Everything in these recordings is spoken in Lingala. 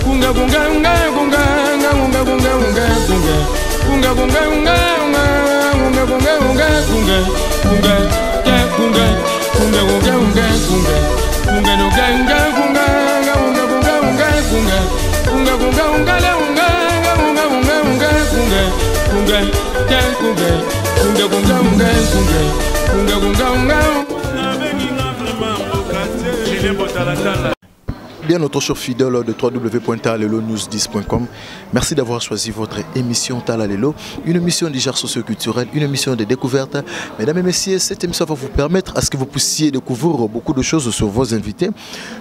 Kunga kunga unga kunga unga kunga kunga unga kunga kunga kunga unga unga kunga kunga unga kunga kunga ya kunga kunga kunga unga kunga kunga no kunga kunga unga kunga kunga unga kunga kunga kunga unga la unga unga kunga unga kunga kunga ya kunga kunga kunga unga kunga kunga kunga unga. Bien notre cher fidèle de www.talalelonews10.com, merci d'avoir choisi votre émission Talalelo, une émission du genre socioculturel, une émission de découverte. Mesdames et messieurs, cette émission va vous permettre à ce que vous puissiez découvrir beaucoup de choses sur vos invités.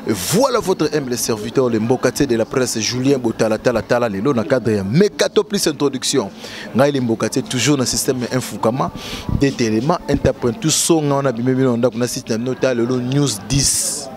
Voilà votre humble serviteur, le Mbokate de la presse, Julien Botala Tala Talalelo, dans le cadre de Mekato plus introduction. Ngai le Mbokate, toujours dans le système Infukama, des éléments, interprète tout son, on a bien mis dans site Talalelo News 10.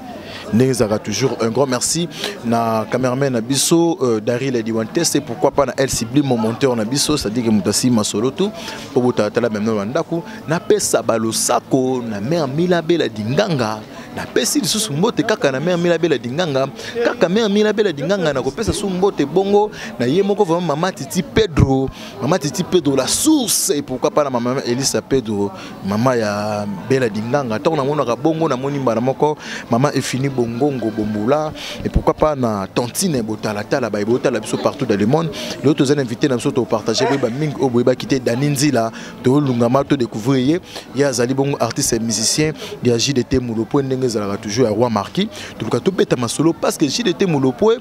Ndenge ezalaka toujours un grand merci na cameraman na biso Daryl Ediwantes et pourquoi pas na El Sibli mon monteur na biso, c'est-à-dire que moto asima solo tout po botalatala même na ndako napesa balosako na mère Mila Bela Dinganga, napesi lisusu mbote kaka na mère Mila Bela Dinganga, kaka mère Mila Bela Dinganga na kopesa su mbote bongo na ye moko vraiment mama Titi Pedro, mama Titi Pedro la source et pourquoi pas na mama Elisa Pedro, mama ya Bela Dinganga. Ntango namonaka bongo namoni mbala moko mama Efini Bongongo Bombula et pourquoi pas na tantine Botalatala ba Botala biso partout dans le monde. Lelo toza na invité na biso to partager boyeba mingi oyo boyeba kite Dani Nzila to lungama to découvrir ye. Ye azali bongo artiste et musicien ya JDT Mulopwe ndenge ezalaka toujours ya Roi Marquis. Toluka tobeta masolo parce que JDT Mulopwe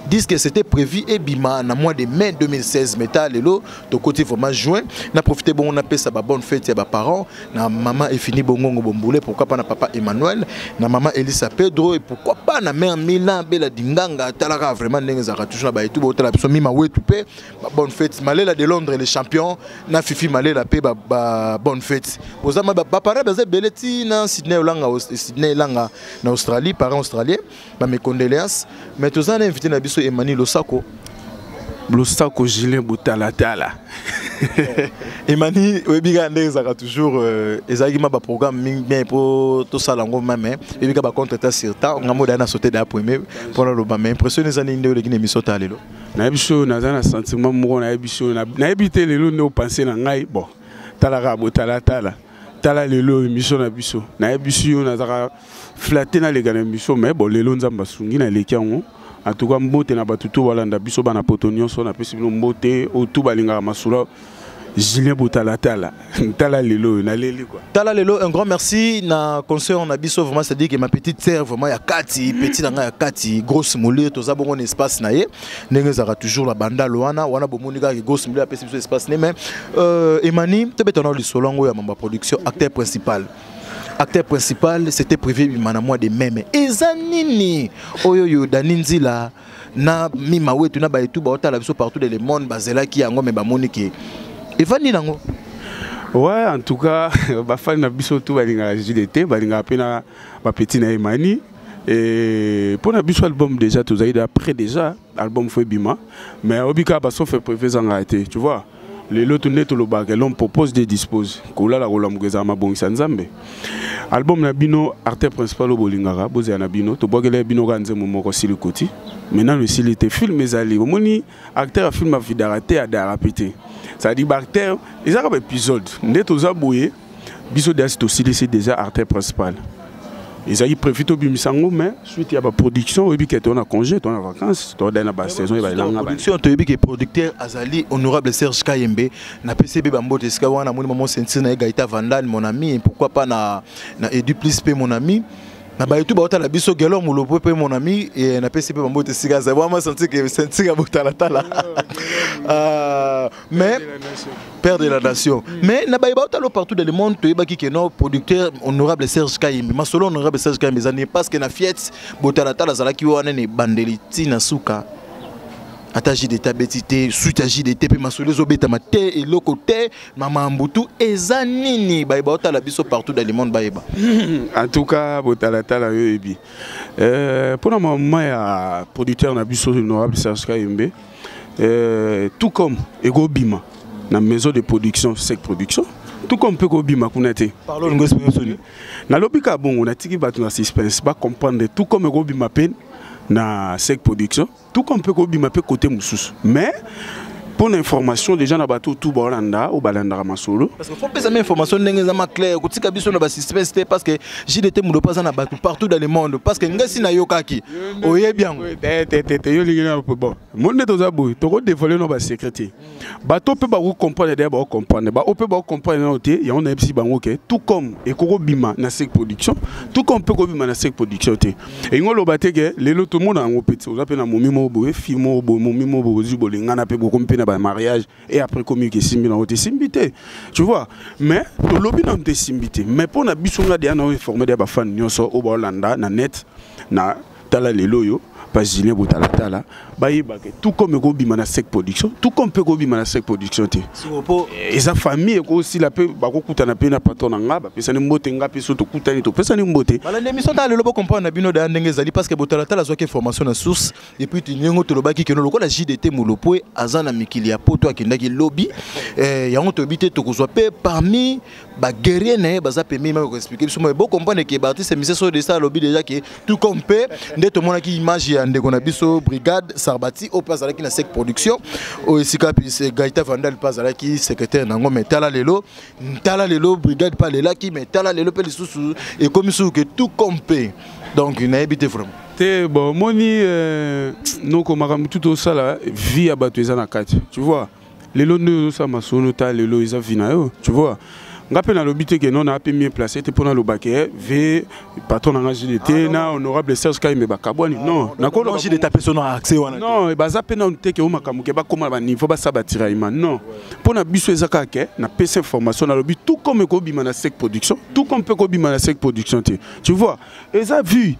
disent que c'était prévu et bima na mois de mai 2016, mais ta lelo to côté vraiment juin na profité bon on appelle ça ba bonne fête ya ba parents na maman est fini bongongo bomboulé, pourquoi pas na papa Emmanuel, na maman Elisa Pedro et pourquoi pas na mère Milan Bela Dinganga. Talaka vraiment ndenge zaka toujours na ba etu botala biso mima wetu pe ba bonne fête Malela de Londres les champions na Fifi Malela pe ba bonne fête ozama ba parents baza beleti na Sydney Olanga Sydney Elanga na Australie, parents australiens ba mes condoléances. Mais tous en invité na biso Emmanuel Losako. Losako Julien Botalatala. Emmanuel oyebi ndenge ezalaka toujours ezalaki ma ba programme mingi bien po tosala yango même, hein. Oyebi kaka ba contre-temps sur temps, ngambo daya na sauter daya premier pour naloba, mais impression eza nini nde oleki na émission ta lelo? Nayebi so naza na sentiment moko, nayebi so, nayebi te lelo nde opense na ngai. Bon, talaka Botalatala, tala lelo émission na biso. Nayebi so yo nazaka flatté naleka na émission, mais bon lelo Nzambe asungi naleki yango. En tout cas mbote na bato to balanda biso bana poto nyonso, napesi bino mbote oyo tu balingaka masolo Julien Botalatala. Tala lelo naleli quoi. Tala lelo, un grand merci na conseil na biso vraiment, c'est-à-dire que ma petite sœur vraiment ya Kati, petit na ya Kati, grosse moulure toza bongo na espace na ye. Ndenge ezalaka toujours la banda wana, wana bomoni kaka grosse moulure apesi biso espace ne, mais Emani tobeta na lisolo yango ya Mamba Production, acteur principal. Acteur principal, c'était prévu bima na mois de mai, mais eza nini oyo yo Dani Nzila na Mima wetu na baetu baotala biso partout dans le monde bazelaki yango, mais bamoni ke evandi nango. Ouais, en tout cas, bafani na biso tout balingaka JDT, balingaka pe na ba petit na Emani. Et pour na biso album déjà tozali d'après déjà album fo ebima, mais obika ba sauf prévu zanga été, tu vois. Lelo to nde tolobaka l'homme propose de dispose. Kolala kolamuka ezala mabongisa Nzambe. Album na bino acteur principal oyo bolingaka bozala na bino tobwakela bino kaka nzembo moko sili koti. Maintenant le sili te film ezali omoni acteur ya film avidaka te adara pe te. C'est-à-dire ba acteur ezaka ba épisode nde toza boye biso déjà tosilisi déjà acteur principal. Ezalaki prévu tobimisa yango, mais suite ya ba production oyebi ke toza na congé, toza na vacances, toza na ba saison ya balanga ba. Production toyebi ke producteur azali honorable Serge Kayembe na PCB ba mbote esika wana moni maman Sentire na Gaïta Vandal mon ami, et pourquoi pas na Edu Plus pe mon ami. Na ba YouTube otala biso Gelor Mulopo pe mon ami et na PCB ba mbote esika za vraiment sentir que sentir botala tala. Mais père de la nation. Mais na ba otalo partout dans le monde toyebaki ke non producteur honorable Serge Kayembe. Masolo honorable Serge Kayembe ezani parce que na Fiat botala tala zalaki wana ne bandeli tina suka. Ata JDT abeti te, suite ya JDT pe masolo ezobetama te, eloko te, mama Mbutu eza nini bayeba otala biso partout dans le monde bayeba. En tout cas botala tala yo yebi. Pour la maman ya producteur na biso honorable Serge Kayembe, tout comme Ego Bima na maison de production Sec Production, tout comme Peko Bima kuna te. Parlons ngo esprit soni. Na lobi ka bongo na tiki bato na suspense ba comprendre tout comme Ego Bima pe Na Sec Production, tout comme mpe kobima mpe côté mosusu. Mais pour l'information déjà na bato tout baolanda oyo balandaka masolo. Parce que faut pesa information ndenge eza ma clair, kotika biso na basuspense te, parce que JDT Mulopo aza na bato partout dans le monde, parce que ngai si nayokaki oyebi yango. Te, te, te, te, yo olingi na bon mo nde toza boye, tokodévoiler no basecret te. Bato mpe bakocomprendre deya, bakocomprendre bao mpe bakocomprendre nano te. Yango nayebisi bango ke tout comme ekokobima na Sec Production, tout comme mpe kobima na Sec Production te. Elingi oloba te ke lelo tomona yango mpe te. Oza mpe na momi moko boye, fille moko boye, momi moko boye, ozwi bolingana mpe bokomi mpe na bamariage et après komi ke esimbi nango te, esimbi te, tu vois. Mais tolobi nano te esimbi te. Mais mpo na biso, nga deya na informé deya bafans nyonso oyo baolanda na net na Tala Lelo oyo pa Julien Botalatala, bayebaka tout comme ekobima na Sec Production, tout comme mpe ekobima na Sec Production te. Eza famille, ekosila mpe bakokutana mpe na patron na nga, bapesani mbote. Nga mpe so tokutani, topesani mbote. Balanda émission Tala Lelo, bocomprendre na bino daya ndenge ezali, parce que Botalatala azwaki information na source. Et puis ndenge tolobaki keno lokola JDT Mulopwe aza na mikili ya Poto, akendaki lobi, yango toyebi te. Tokozwa mpe parmi baguerrier na ye baza pembeni, mpe koexpliquer biso mo bocomprendre ke baartiste musicien so desa alobi déjà ke tout comme mpe nde tomonaki image ya ndeko na biso Brigade Sarbati oyo mpe azalaki na Sec Production, oyo esika Gaita Vandal mpe azalaki secrétaire nango. Mais tala lelo, tala lelo, Brigade mpe alelaki. Mais tala lelo mpe lisusu ekomi suku ke tout comme mpe. Donc nayebi te vraiment. Te, bon, omoni, noko, makambo tu tosala, vie ya bato eza na kati, tu vois. Lelo nde ozosala masolo ta lelo, eza vie na yo, tu vois. Nga mpe nalobi te ke non, naa mpe mieux placé te mpo naloba ke ve patron na nga JDT na honorable Serge Kayembe bakabwani. Non, nakoloba JDT apesi ono accès wana. Non, baza mpe nanu te ke o makambo ke bakóma na baniveau basala batiraillement. Non, mpo na biso eza kaka ke napesi information, nalobi tout comme ekobima na Sec Production, tout comme mpe kobima na Sec Production te, tu vois. Eza vu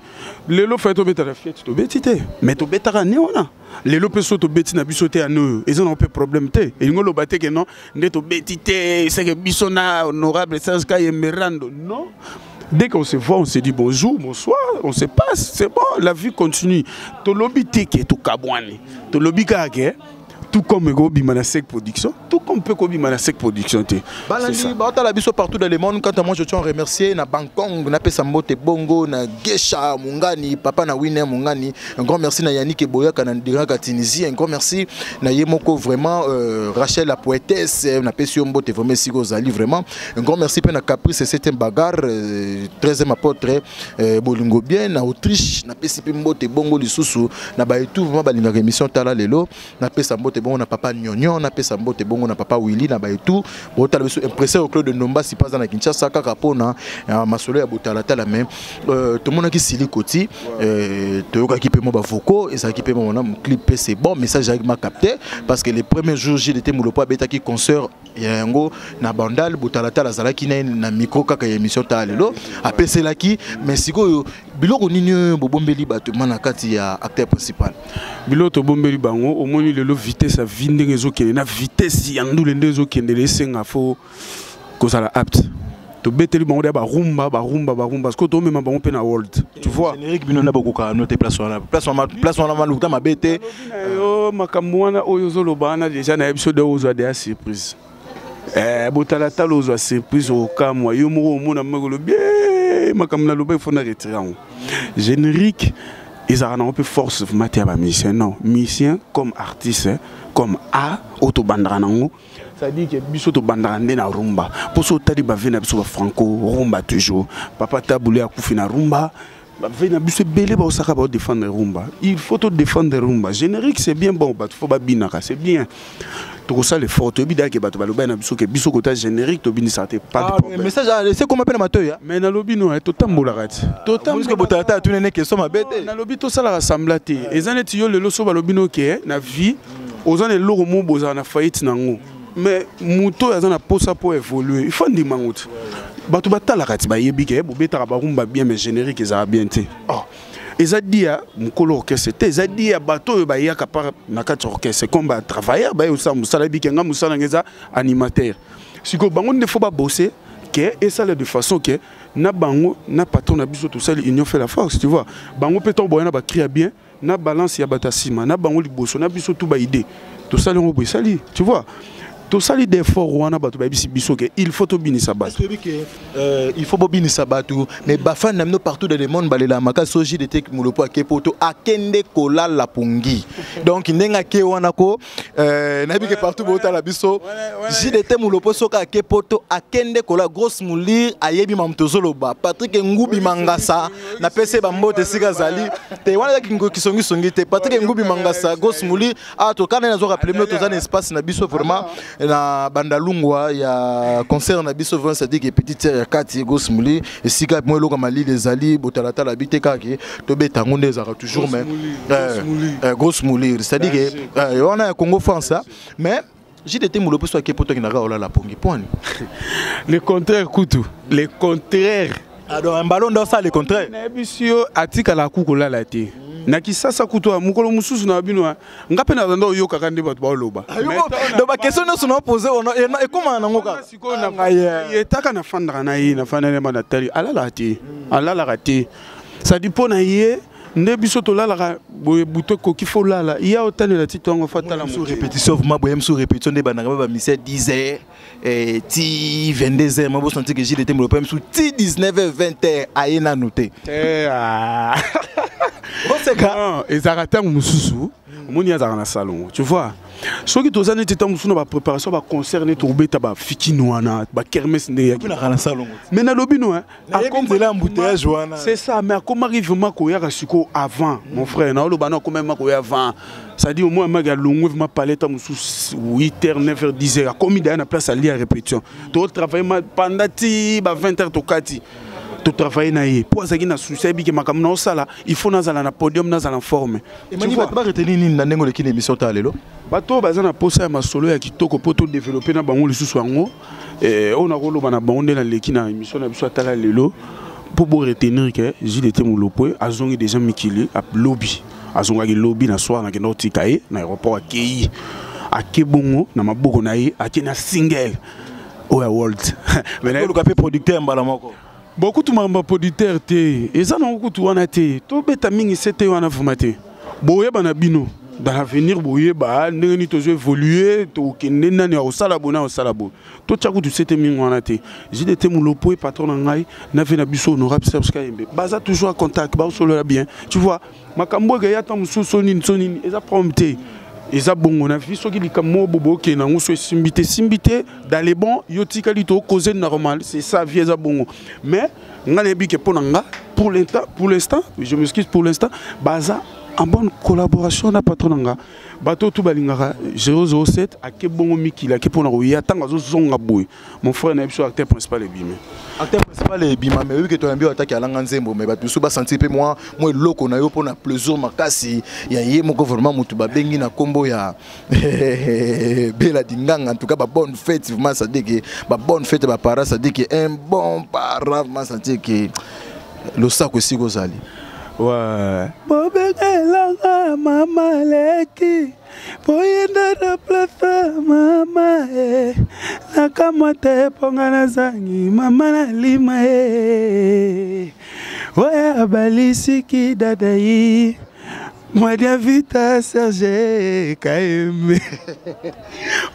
lelo fai tobetaka fiete, tobeti te, mais tobetaka ne wana. Lelo mpe so tobeti na biso te, ano oyo eza nango mpe problème te. Elingi oloba te ke non, nde tobeti te seke biso na honorable Serge Kayemberando. Non, dès qu'on se voit, on se dit bonjour, bonsoir, on se passe, c'est bon, la vie continue. Tolobi te ke tokabwani, tolobi kaka ke tout comme ekobima na Sec Production, tout comme mpe kobima na Sec Production te. Balandi baotala biso partout dans le monde, quant à moi, je tiens à remercier na Bangkok, napesa mbote bongo na Gesha Mungani, papa na Winner Mungani. Un grand merci na Yannick Eboyaka na Diraka Tunisie. Un grand merci na ye moko vraiment, Rachel la poétesse, napesi yo mbote vraiment esika ozali. Vraiment un grand merci mpe na Caprice, c'est un bagarre, 13e apôtre, bolingo bien na Autriche. Napesi mpe mbote bongo lisusu na baetu vraiment balingaka émission Tala Lelo. Napesa mbote bongo na papa Nyonyo, napesa mbote bongo na papa Willy na baetu botala biso, impresseur Claude Ndombasi mpe aza na Kinshasa kaka mpona masolo ya botalatala. Mais tomonaki sili koti, toyokaki mpe mwa bavocaux, ezalaki mpe mwa clip mpe c'est bon, message ezalaki ma capté, parce que les premiers jours JDT Mulopo abetaki concert ya yango na Bandal, Botalatala azalaki na ye na micro kaka ya émission Tala Lelo, apeselaki. Mais sikoyo biloko nini oyo bobombeli bato ma na kati ya acteur principal? Biloko tobombeli bango, omoni lelo vitesse ya vie ndenge ezokende, na vitesse ya ndule nde ezokendele, esenga fo kozala apte. Tobeteli bango deya barumba, barumba, barumba, parce que tomema bango mpe na world, tu vois. Générique bino na bokokaka no te, place wana, place wana malukuta mabe te. Yo makambo wana oyo ozoloba wana, déjà nayebi so de ozwa deya surprise. Botalatala, ozwa surprise, okamwa yo moko, omona moko olobi: makambo naloba, ifo na retire yango. Générique ezalaka nango mpe force vraiment te ya bamusicien. Non, musicien comme artiste, comme a oyo tobandaka nango, c'est-à-dire que biso tobandaka nde na rumba. Mpo so otali bave na biso bafranco rumba, toujours papa Tabule akufi na rumba, bave na biso ebele baosaka baodéfendre rumba. Il faut todéfendre rumba. Générique, c'est bien bon, bato fo babinaka, c'est bien, tokosala effort. Toyebi dayake bato balobai na biso ke biso kota générique tobinisaka te, pas de problème. Message c'est comment mpe na matoyi? Mais nalobi no, totambolaka ti. Totambolaka, botalata atunene question mabe te. Nalobi tosalaka semblant te. Eza neti yo lelo so balobi no ke na vie oza na eloko mo bozala na faillite nango, mais moto oyo aza na posa mpo évolue, il faut ndima ngo te. Bato batalaka ti, bayebi ke bobetaka barumba bien, mais générique ezala bien te. Oh, eza di ya mokolo orchestre te, eza di ya bato oyo bayaka par na kati ya orchestre comme batravailleur, baye osala mosala. Yebi ke nga mosala nanga eza animateur. Sikoyo bango nde fo babose ke esala de façon ke na bango na patron na biso tosali union fait la force, tu vois. Bango mpe ntango boya na bacri ya bien, na balance ya bato ya nsima na bango liboso na biso, tu baide tosali yango boye esali, tu vois. Tosali d'effort wana, bato bayebisi biso ke il faut tobinisa bato. Oyebi ke il faut bobinisa bato, mais bafani na bino partout dans le monde balela makasi. So JDT Mulopo ake poto, akende kolala pongi. Donc ndenge ake wana ko nayebi ke partout botala biso, JDT Mulopo soki ake poto, akende kolala. Grosse Moulir ayebi mamu tozoloba. Patrik Ngubi Mangasa, napesi ye bambote esika azali te. Wana ezaki kisongisongi te. Patrik Ngubi Mangasa, Grosse Moulir, ah, tokana nazo rappeler bino, toza na espace na biso vraiment na Bandalungwa ya concert na biso vraiment, c'est-à-dire que petite sœur ya kati, Grosse Moulir, esika mo eloko malili ezali, botalatala bi te, kaka tobeta yango nde ezalaka toujours. Mais Grosse Moulir, c'est-à-dire que wana ya Congo France. Mais JDT Mulopo so ake poto, akendaka olala pongi poani? Le contraire kutu, le contraire. Ah, donc mbalo ndo osala le contraire. Nayebisi yo, atikala ku kolala te na Kisasa kutu. Mokolo mosusu na bino, nga mpe naza nde oyokaka nde bato baoloba. Donc baquestion nyonso na opose ekomaka nango kaka. Sikoyo etaka nafandaka na ye, nafanda na natali, alalaka te, alalaka te. Sadi mpo na ye nde biso tolalaka boye, butu ekoki, fo olala, ye otalela ti ntongo, fo atala. Répétition vraiment boye, mosu répétition nde ebandaka mpe bamisia 10 heures ti 22 heures, mo bosanti ke JDT Mulopo mosu ti 19 heures, 20 heures, aye nanu te. Oseka, ezalaka ntango mosusu omoni azalaka na salon, tu vois. Soki toza neti ntango mosusu na bapréparation baconcert, neti tokobeta bafikini wana, bakermesse ndenge. Na salon. Mais nalobi no. Nzela embouteillage wana. C'est ça, mais akomaki vraiment koyaka sikoyo avant, mon frère, naoloba na akomaki koya avant, c'est-à-dire au moins amaki alongwe vraiment palais ntango mosusu 8 heures, 9 heures, 10 heures, akomi daya na place alia répétition. Totravaille pendant ti ba 20 heures, tokati totravaille na ye mpo azalaki na souci, ayebi ke makambo na osala, il faut nazala na podium, nazala na forme. Emani, bato baretenir nini na ndenge oleki na émission ta lelo? Bato oyo baza na posa ya masolo ya kitoko mpo todéveloppe na bango lisusu yango, oyo nakoloba na bango nde naleki na émission na biso atala lelo, mpo boretenir ke JDT Mulopwe azongi déjà mikili lobi. Azongaki lobi na soir, nakenda kotika ye na aéroport. Akei, ake bongo na maboko na ye, ake na single oyo ya world. Oluka mpe producteur mbala moko. Bon, kutu makambo ya producteur te, eza nango kutu wana te. Tobeta mingi se te wana vraiment te. Boyeba na bino dans l'avenir, boyeba ndenge nini tozo évoluer, tokende nani ya kosala boye na kosala boye. Totya kutu se te mingi wana te. JDT Mulopo, patron na ngai na ve na biso honorable Serge Kayembe, baza toujours en contact, baosolola bien, tu vois. Makambo ekeya ta mosusu so nini so nini, eza problème te, eza bongo na vie. Soki likambo moko bobo okende yango, so esimbi te, esimbi te, dans les bons yo tikali tocause normal, c'est ça vie, eza bongo. Mais nga nayebi ke mpo na nga, pour l'instant, je m'excuse, pour l'instant baza en bonne collaboration na patron na nga. Bato tu balingaka 007 ake bongo mikili, ake mpona koya. Ntango azozonga boye, mon frère, nayebi so acteur principal ebimi. Acteur principal ebima, mais oyebi ke toyambi oyo ataki alanga nzembo, mais bato mosusu basentir mpe mwa eloko na yo mpona plaisir makasi ya ye moko vraiment, motu babengi na nkombo ya Bela Dinganga. En tout cas babonne fête vraiment, c'est-à-dire que babonne fête baparent, c'est-à-dire que un bon parent vraiment, c'est-à-dire que losako esika ozali. Ouais. Bobengelanga mama leki boyenda na place mama e, nakamwa te mponga nazangi mama nalima e oya balisiki dadai mwadia vita Serge Kayembe.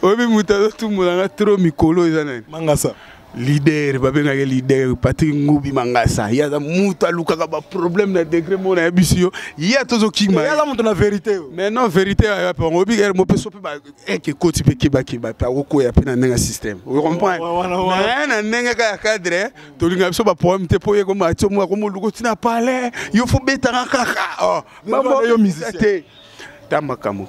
Oyebi moto azotumbolanga trop mikolo eza nani? Mangasa. Leader, babengaki leader Patrik Ngubi Mangasa. Ye aza mutu alukaka baproblème na degré moko, nayebisi yo, ye atozokima. Aza moto na vérité. Mais non, vérité ayo oyebi ere mopeso mpe eke ekoti mpe kebakeba mpe akokwea mpe na ndenge ya système, ocomprendre, na ndenge kaka ya cadre. Tolinga biso baproblème te, mpo ye koma atie mo akomoluka otina palais, yo fo betanga kaka yo musicien te. Ta makambo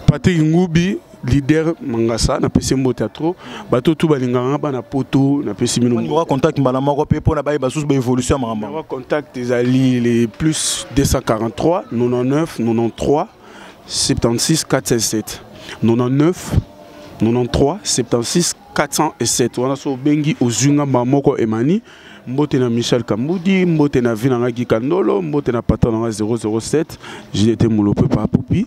Patrik Ngubi, leader Mangasa, napesi mbote ya trop. Bato tu balingaka nga, bana poto, napesi bino. Numéro contact mbala moko mpe mpona bayeba susu baévolution ya makambo. Contact ezali les plus 243 99 93 76 407, 99 93 76 407. Wana so obengi, ozwi nga mbala moko. Emani, mbote na Michel Kambudi, mbote na vi na nga Gikandolo, mbote na patron na nga 007 JDT Mulope Papupi.